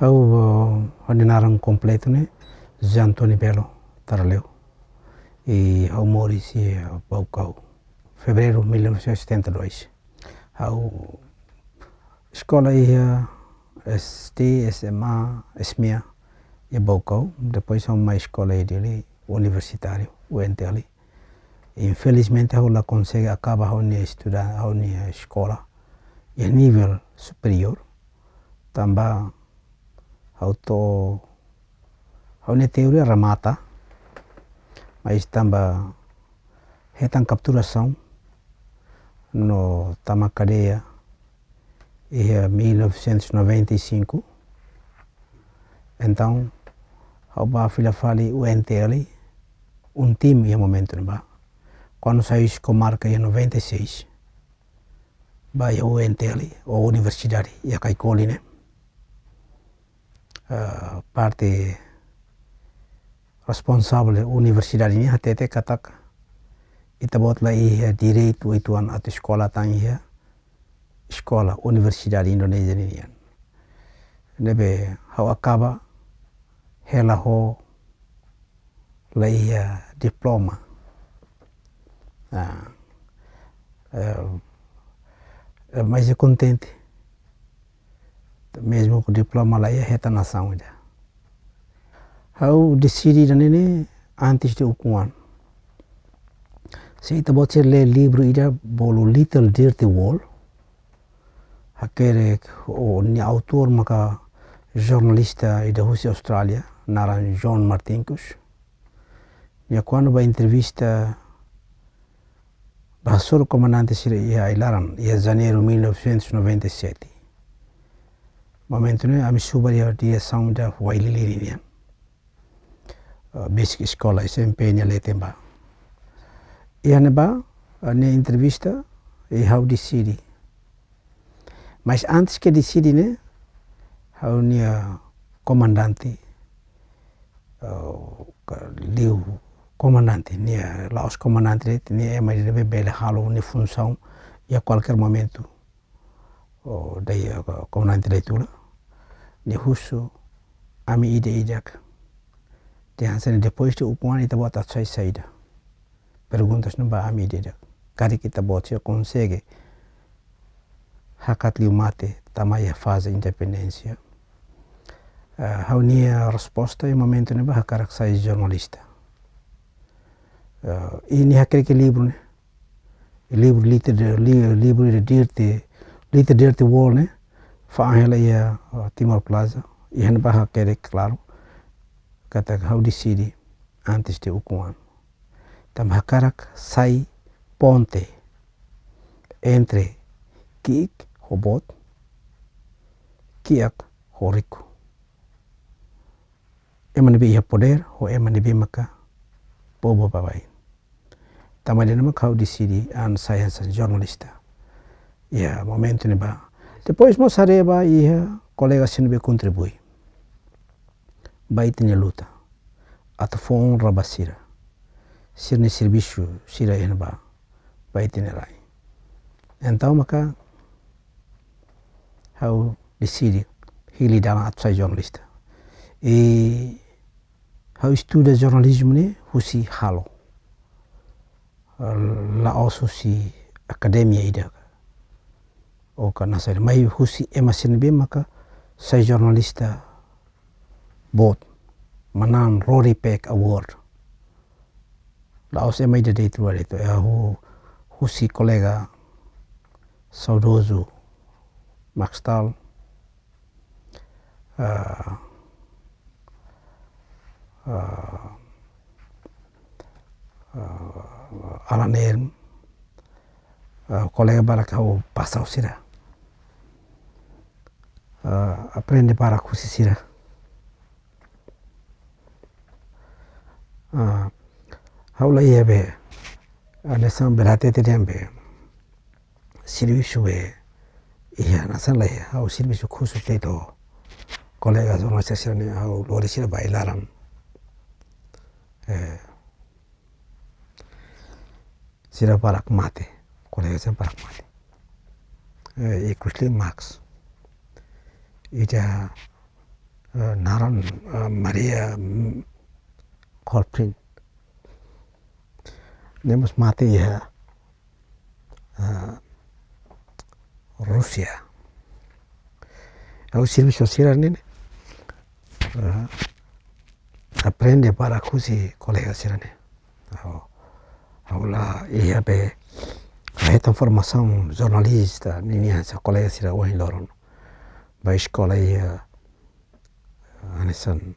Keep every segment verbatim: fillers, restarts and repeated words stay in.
Ha'u, eh, ha'u-nia naran kompletu ne'e José António Belo Taraleu. I ha'u moris iha Baucau, Fevereiru mil novecentos e setenta e dois. Ha'u eskola iha S D, S M A, S M E A iha Baucau. Depois ha'u mai eskola iha Dili, universitáriu, U N T L. Infelizmente, ha'u la konsege akaba ha'u-nia estuda, ha'u-nia eskola iha nivel superiór. Tanba ha'u to'o, ha'u-nia teoria remata, mas tanba hetan kapturasaun no tama kadeia iha mil novecentos e noventa e cinco. Entaun, ha'u bá fila fali U N T L, UNTIM iha momentu ne'ebá. Kuandu sai husi komarka iha noventa e seis, bá iha U N T L, ou universidade iha Caicoli ne'e. Eh, parte responsavel universidade nian hatete katak ita-boot la iha direitu uitoan atu eskola tan iha eskola universidade Indonézia nian. Ne'ebé ha'u akaba hela ho la iha diploma. Ah, eh, eh, mas ha'u kontente. Mezmu ho diploma la iha, hetan nasaun ida. Ha'u deside ida-ne'e ne'e antes de ukun an. Se ita-boot sira lee livru ida bolu Little Dirty War, hakerek, o, nia autór maka jornalista ida husi Austrália, naran John Martinkus. Nia kuandu bá entrevista, bá hasoru komandante sira iha ai-laran, iha Janeiru mil novecentos e noventa e sete. Momentu ne'e ami subar iha diresaun da Wailili nian. Eh, besik eskola S M P nia leten bá. Iha ne'ebá, eh, nia entrevista, i ha'u deside. Mas antes ke deside ne'e, ha'u-nia komandante, eh, ka liu komandante, nia la'ós komandante de'it, nia ema ida ne'ebé bele halo nia funsaun iha kualkér momentu. O, dai, eh, komandante Daitula, nia husu ami ida-idak. Dehan hanesan ne'e, depois de ukun an ita-boot atu sai saida? Perguntas ne'e ba ami ida-idak. Karik ita-boot sira konsege hakat liu mate tama iha faze independénsia. Eh, ha'u-nia resposta iha momentu ne'ebá hakarak sai jornalista. Eh, i nia hakerek livru ne'e. Livru Little Di-, li-, livru Little Dirty, Little Dirty War ne'e, fa'an hela iha, eh, Timor Plaza, iha ne'ebá hakerek klaru katak ha'u deside antes de ukun an. Tanba hakarak sai ponte entre ki'ik ho boot, kiak ho riku. Ema ne'ebé iha podér ho ema ne'ebé maka povu baibain. Tanba ne'e mak ha'u deside an sai hanesan jornalista iha momentu ne'ebá. Depois mós haree ba iha kolega sira ne'ebé kontribui ba ita-nia luta atu fó onra ba sira, sira-nia servisu sira iha ne'ebá ba ita-nia rai. Entaun maka ha'u deside hili dalan atu sai jornalista. I ha'u estuda jornalizmu ne'e husi halo. La'ós husi akademia ida. Ou ka nasa, mai husi ema sira ne'ebé maka sai jornalista boot, manán Rory Peck Award. La'ós ema ida de'it rua de'it, eh, hu-, husi kolega saudozu Max Stahl, ah, ah, ah, Alan Erm, ah, kolega barak ha'u pasa ho sira. Ah, aprende barak husi sira. Ah, ha'u la iha be, ah, hanesan bele hatete dehan be servisu be iha, hanesan la iha, ha'u servisu khusus de'it ho kolega jornalista sira ne'e, ha'u lori sira ba ai-laran. Eh, sira barak mate, kolega sira barak mate. Eh, ikusli Max. Ida eh, naran, eh, Maria, mm, Kolpin. Nia mós mate iha, eh, Rúsia. Ha'u servisu sira-ne'e, eh, aprende barak husi kolega sira-ne'e. Ha'u, ha'u la iha be, la hetan formasaun jornalista, ninia sa kolega sira ohin loron. Ba eskola iha, hanesan,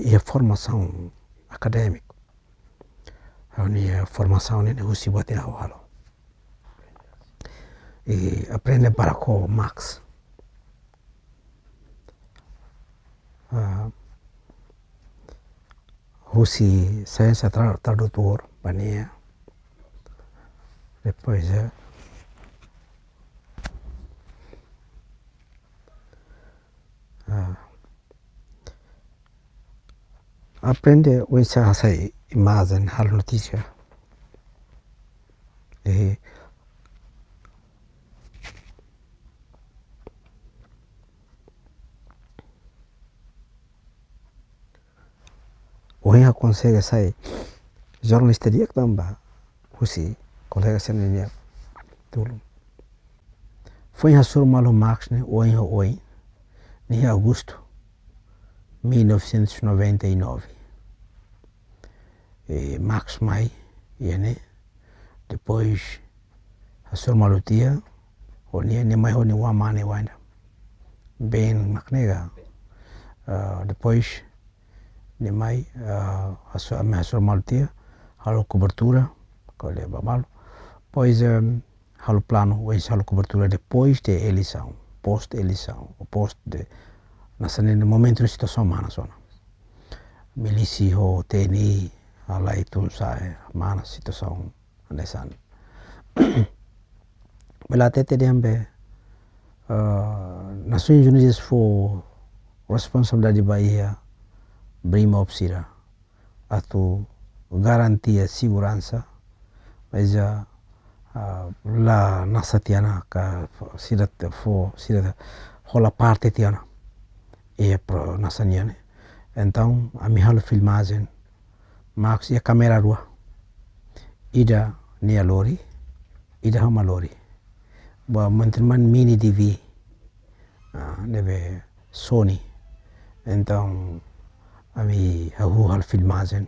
iha formasaun akadémika. Ha'u-nia formasaun ne'e husi buat ne'ebé ha'u halo. I aprende barak ho Max. Ah, husi saida, tra-, tradutór ba nia. Depois, eh, ah, aprende oinsá hasai imajen, halo notísia. Eh, ohin ha'u konsege sai jornalista di'ak tanba husi kolega sira-nia tulun. Foin hasoru malu Max ne'e oin ho oin, ne'e iha Agostu mil novecentos e noventa e nove. E Max mai, iha ne'e. Depois, hasoru malu tiha, ho nia, nia mai ho nia oan mane wainda. Ben mak ne'e ka. Ah, depois, nia mai, ah, haso-, ami hasoru malu tiha, halo kobertura, ko'alia ba malu. Depois, em, halo planu, oinsá halo kobertura depois de eleisaun, pós eleisaun, ou pós de, hanesan ne'e momentu ne'e situasaun manas ona. Milísia ho T N I, halai tun-sa'e, manas situasaun, hanesan. Bele hatete dehan be, eh, Nasoins Unidas fó responsabilidade ba iha BRIMOB sira atu garantia seguransa, mas, ah, ah, la hanesan tiha ona ka sira te-, fó, sira hola parte tiha ona. E pro hanesan nian ne'e. Entaun, ami halo filmajen, Max iha kámera rua. Ida nia lori, ida ha'u mak lori. Ba mantri man mini D V. Ah, ne'ebé Sony. Entaun, ami hahú halo filmajen.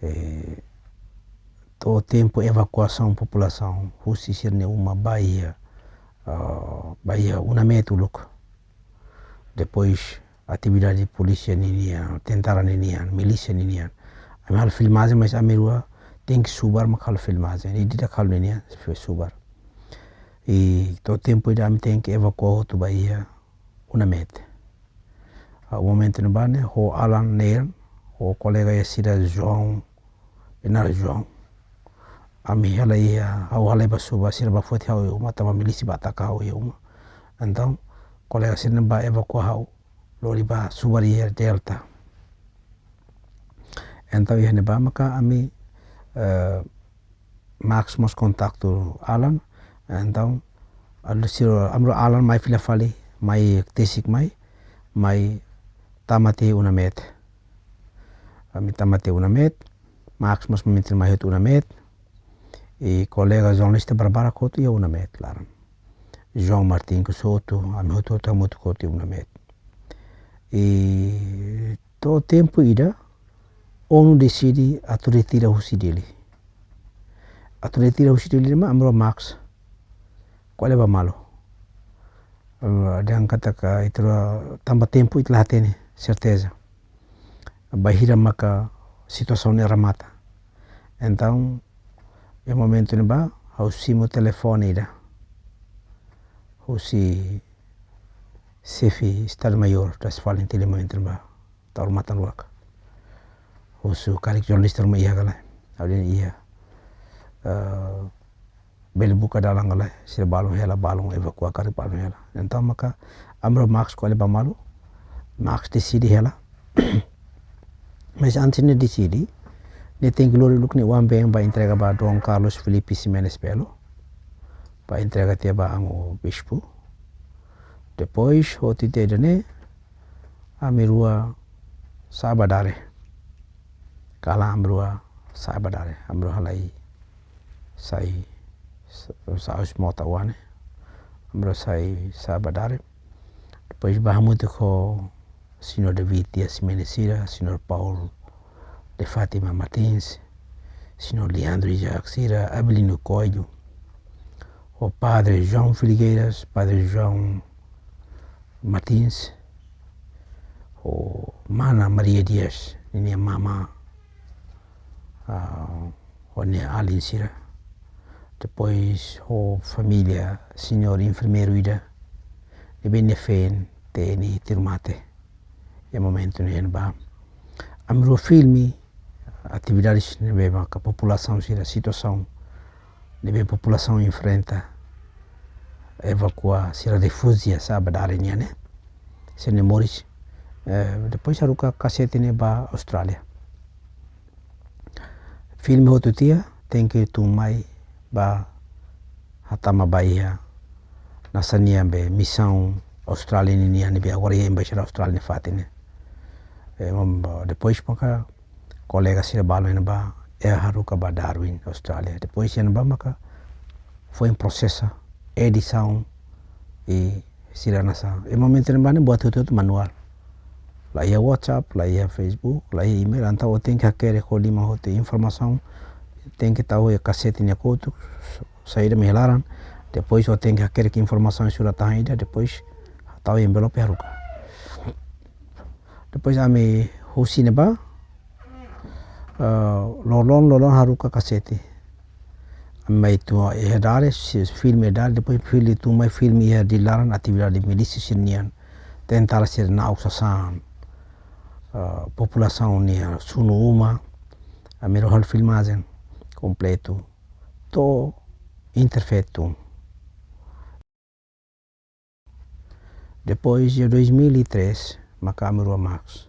Eh, to'o tempu evakuasaun populasaun husi sira-nia uma ba iha, ah, ba iha UNAMET uluk. Depois, atividade polísia ninian, tentara ninian, milísia ninian. Ami halo filmajen, mas ami rua tenke subar mak halo filmajen. Ida-idak halo ninian, fó subar. I to'o tempu ida ami tenke evakua hotu ba iha UNAMET. Ah, momentu ne'ebá ne'e, ho Alan Neil, ho kolega iha sira João, Bernardo João. Ami halai iha, ha'u halai ba subar, sira bá foti ha'u iha uma, tanba milísia bá ataka ha'u iha uma. Entaun, kolega sira-ne'e bá evakua ha'u, lori bá subar iha Delta. Entaun, iha ne'ebá maka ami, eh, Max mós kontaktu Alan. Entaun, ami rua sira, ami rua Alan mai fila fali, mai tesik mai, mai tama tiha UNAMET. Ami tama tiha UNAMET, Max mós momentu ne'e mai hotu UNAMET, i kolega jornalista barbarak hotu iha UNAMET laran. João Martinkus hotu, ami hotu-hotu hamutuk hotu iha UNAMET. I to'o tempu ida, ONU deside atu retira husi Dili. Atu retira husi Dili mak ami rua Max ko'alia ba malu. Eh, dehan katak ita rua tanba tempu ita la hatene serteza bainhira maka situasaun ne'e remata. Entaun, iha momentu ne'ebá, ha'u simu telefone ida husi xefe Estadu Maiór das FALINTIL iha momentu ne'ebá, Taur Matan Ruak. Husu karik jornalista ruma iha ka lae. Ha'u dehan iha. Eh, bele buka dalan ka lae, sira balun hela, balun evakua karik balun hela. Entaun maka ami rua Max ko'alia ba malu, Max deside hela. Mas antes nia deside, nia tenke lori uluk nia oan-been bá entrega ba Dom Carlos Filipe Ximenes Belo, bá entrega tiha ba Angus Bispu. Depois, hotu tiha ida-ne'e, Ami rua sa'e ba Dare. Kalan ami rua sa'e ba Dare. Ami rua halai sai sa-, sa'e husi mota uane. Ami rua sai sa'e ba Dare. Depois bá hamutuk ho Señór David Dias Ximenes sira, Señór Paul de Fátima Martins, Señór Leandro Isaac sira, Avelino Coelho, ho Padre João Felgueiras, Padre João Martins, ho Mana Maria Dias, ninia mama, ah, ho nia alin sira. Depois ho família señór enfermeiru ida, ne'ebé nia feen T N I tiru mate. Iha momentu ne'ebá ami rua filma atividades ne'ebé maka populasaun sira, situasaun ne'ebé populasaun enfrenta, evakua sira, refújia sa'e ba Dare nian ne'e. Sira-nia moris, eh, depois haruka kasete ne'e ba Austrália. Filma hotu tiha, tenke tun mai ba hatama ba iha Nasa nian be misaun Austrália ninian ne'ebé agora iha embaixada Austrália nia fatin ne'e. Eh, mam-, depois maka kolega sira balun iha ne'ebá, eh, haruka ba Darwin, Austrália. Depois iha ne'ebá maka foin prosesa edisaun i sira hanesan. I momentu ne'ebá ne'e buat hotu-hotu manuál. La iha WhatsApp, la iha Facebook, la iha email, entaun ó tenke hakerek ho liman hotu informasaun, tenke tau iha kasete nia kotuk, saida mak iha laran, depois ó tenke hakerek informasaun sira tan ida, depois tau iha envelope haruka. Depois ami husi ne'ebá, ah, loroloron, loroloron haruka kasete. Ami mai tun iha Dare, si-, filma iha Dare, depois filma tun mai, filma iha Dili laran atividade milísia sira-nian. Tentara sira na'ok sasán, ah, populasaun nia sunu uma, ami rua halo filmajen kompletu. To'o Interfeto. Depois, iha dois mil e três, maka ami rua Max.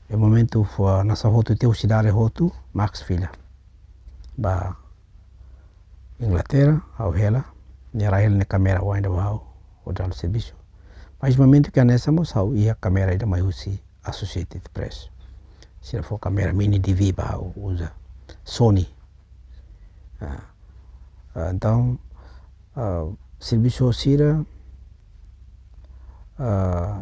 Iha momentu foin hanesan hotu tiha husi Dare hotu, Max fila ba Inglaterra, ha'u hela, nia rai hela nia kámera oan ida ba ha'u, hodi halo servisu. Mas momentu ne'e hanesan mós ha'u iha kámera ida mai husi Associated Press. Sira fó kámera mini D V ba ha'u uza. Sony. Ah, ah, entaun, ah, servisu sira, ah,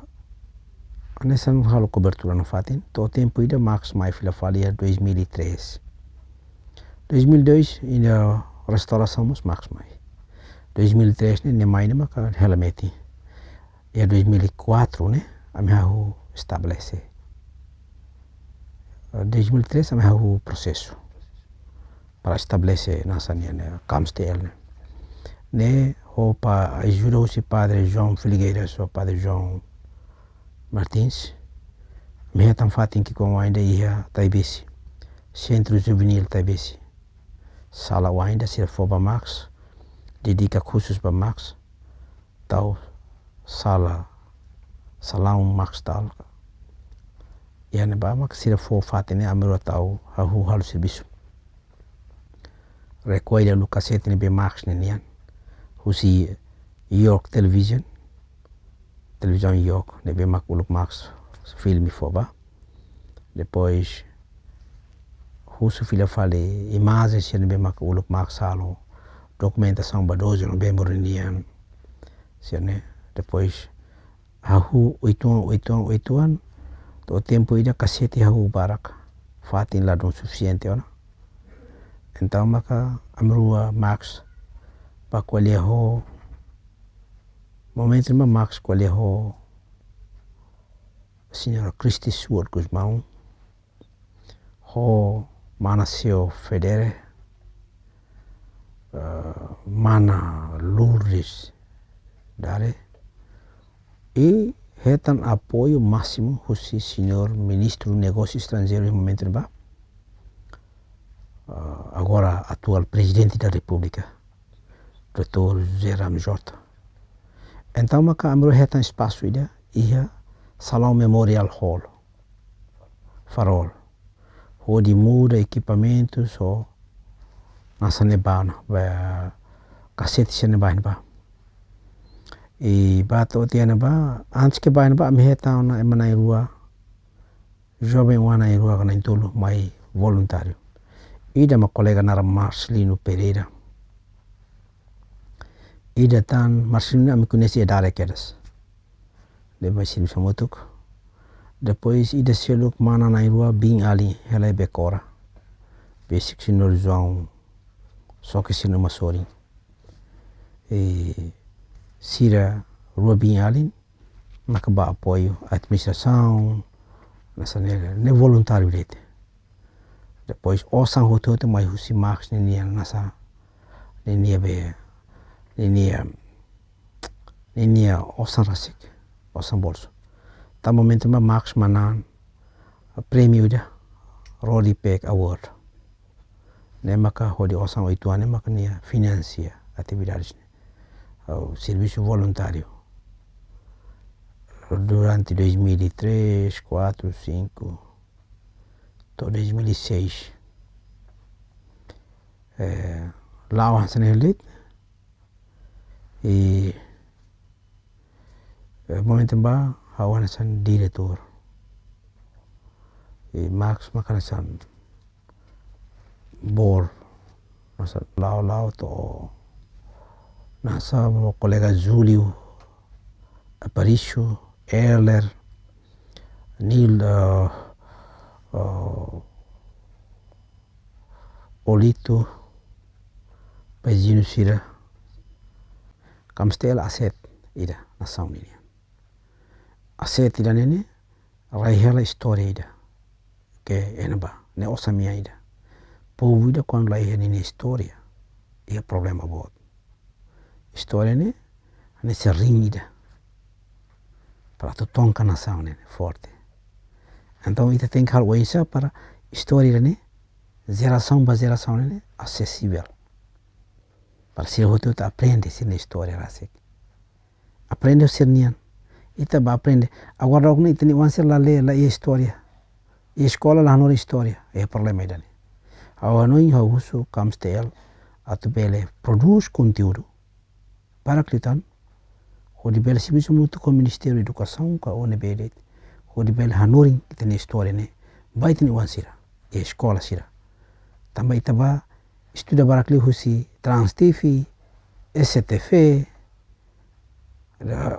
hanesan halo kobertura nafatin. To'o tempu ida Max mai fila fali iha dois mil e três. Dois mil e dois nia restaurasaun mós Max mai. Dois mil e três ne'e, nia mai ne'e maka hela metin. Iha dois mil e quatro ne'e, ami hahú estabelese. Dois mil e três ami hahú prosesu para estabelese hanesan ne'e, ne'e, Camps T L ne'e. Ne'e ho pa ajuda husi Padre João Felgueiras ho Padre João Martins, ami hetan fatin ki'ikoan oan ida iha Taibesi, Centro Juvenil Taibesi. Sala oan ida sira fó ba Max, dedika khusus ba Max, tau sala, salaun Max Talk. Iha ne'ebá maka sira fó fatin ne'e ami rua tau hahú halo servisu. Rekolla uluk kasete ne'ebé Max ninian husi York Television, televizaun York, ne'ebé maka uluk Max filma fó ba. Depois husu fila fali imajen sira ne'ebé maka uluk Max halo dokumentasaun ba doze Novembru nian, sira ne'e. Depois hahú oituan, oituan, oituan, to'o tempu ida kasete hahú barak, fatin ladún sufisiente ona. Entaun maka ami rua Max bá ko'alia ho, momentu ne'ebá Max ko'alia ho Señora Christy Sword Gusmão, ho Mana Seo Federe, eh, Mana Lourdes Dare, i hetan apoiu másimu husi señór Ministru Negósiu Estranjeiru iha momentu ne'ebá, eh, agora atuál Prezidente da Repúblika, doutór José Ramos Horta. Entaun maka ami rua hetan espasu ida iha Salaun Memorial Hall, Farol, hodi muda ekipamentu sira hanesan ne'ebá ona, ba kasete sira ne'ebá, ne'ebá. I ba to'o tiha ne'ebá, antes ke ba ne'ebá, ami hetan ona ema na'in-rua, joven oan na'in-rua ka na'in-tolu mai voluntáriu. Ida mak kolega naran Marcelino Pereira. Ida tan Marcelino ami koñese iha Dare kedas. Depois servisu hamutuk. Depois ida seluk mana na'in-rua biin alin hela iha Becora. Besik Señór João, só ke sira uma sorin. I sira rua biin alin maka ba apoiu administrasaun, hanesan ne'e, ne'e voluntáriu de'it. Depois osan hotu-hotu mai husi Max ninia hanesan, ninia be, ninia, ninia osan rasik, osan bolsu. Tan momentu ne'ebá Max manán prémiu ida, Roddy Peck Award. Ne'e maka hodi osan oituan ne'e maka nia finansia atividades ne'e. Ha'u servisu voluntáriu durante dois mil e três, quatro, cinco, to'o dois mil e seis. Eh, la'o hanesan ne'e de'it. I, eh, momentu ne'ebá ha'u hanesan diretór. I Max maka hanesan board. Hanesan la'o-la'o to'o hanesan ho kolega Júlio Aparício, Erler, Nil, eh, eh, Olito, Paizinu sira. Camstel aset ida nasaun ninian. Aset ida ne'e ne'e rai hela istória ida. Ke iha ne'ebá, ne'e osan mean ida. Povu ida kuandu la iha ninia istória, iha problema boot. Istória ne'e, hanesan ring ida. Para atu tonka nasaun ne'e forte. Entaun, ita tenke halo oinsá para istória ne'e, jerasaun ba jerasaun ne'e, asesivel. Para sira hotu-hotu aprende sira-nia istória rasik. Aprende ho sira-nian. Ita ba aprende. Agora daudaun ne'e ita-nia oan sira la lee, la iha istória. Iha eskola la hanorin istória. Iha problema ida-ne'e. Ha'u hanoin ha'u husu Camstel atu bele prodús konteúdu barak liután, hodi bele servisu hamutuk ho Ministériu Edukasaun ka O N B de'it, hodi bele hanorin ita-nia istória ne'e ba ita-nia oan sira iha eskola sira. Tanba ita ba estuda barak liu husi Trans T V, S C T V,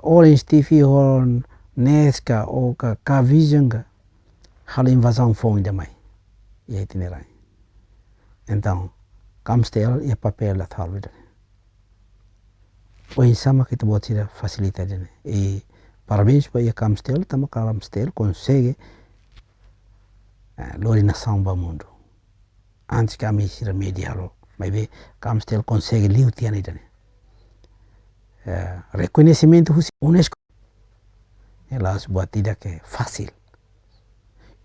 Orange T V ho Nest ka, ou ka, ka Vision ka, halo invazaun foun ida mai iha ita-nia rain. Entaun, Camstel iha papél ida halo ida-ne'e. Oinsá mak ita-boot sira fasilita ida-ne'e. I parabéns ba iha Camstel, tanba Camstel konsege, eh, lori nasaun ba mundu. Antes ke ami sira media halo, maibé Camstel konsege liu tiha ona ida-ne'e. Eh, rekoñesimentu husi UNESCO ne'e la'ós buat ida ke fasil.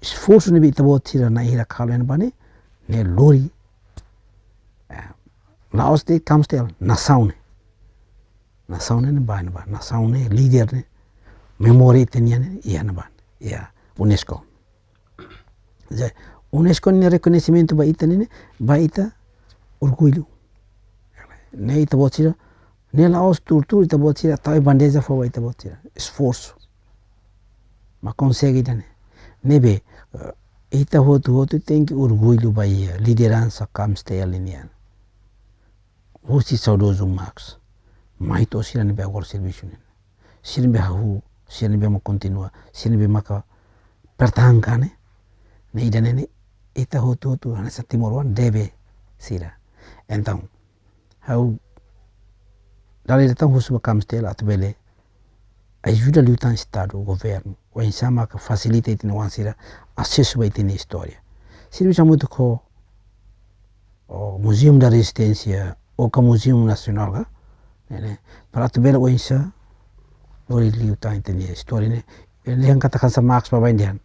Esforsu ne'ebé ita-boot sira na'in-hira halo iha ne'ebá ne'e, ne'e lori, eh, la'ós de'it Camstel, nasaun ne'e. Nasaun ne'e ba ne'ebá, nasaun ne'e, líder ne'e, memória ita-nian ne'e iha ne'ebá, iha UNESCO. Jadi, UNESCO nia rekoñesimentu ba ita ne'e, ba ita orgullu. Ne'e ita-boot sira, ne'e la'ós tuur-tuur ita-boot sira, tau bandeja fó ba ita-boot sira. Esforsu. Mak konsege ida-ne'e. Ne'ebé, eh, ita hotu-hotu tenke orgullu ba iha lideransa Camstel nian. Husi saudozu Max. Mai to'o sira ne'ebé agora servisu ne'e. Sira ne'ebé hahú, sira ne'ebé mak kontinua, sira ne'ebé maka pertahankan ne'e. Ne'e ida-ne'e ne'e ita hotu-hotu hanesan timoroan debe sira. Entaun, ha'u dala ida tan husu ba Camstel atu bele ajuda liután Estadu, governu, oinsá maka fasilita ita-nia oan sira asesu ba ita-nia istória. Servisu hamutuk ho, ho Museu da Resistência, ou ka Museu Nasionál ka, ne'e, ne'e, para atu bele oinsá lori liután ita-nia istória ne'e. Ele han kata hanesan Max baibain dehan.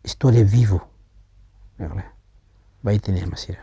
Istória vivu. Ne'e, ne'e. Ba ita-nia ema sira.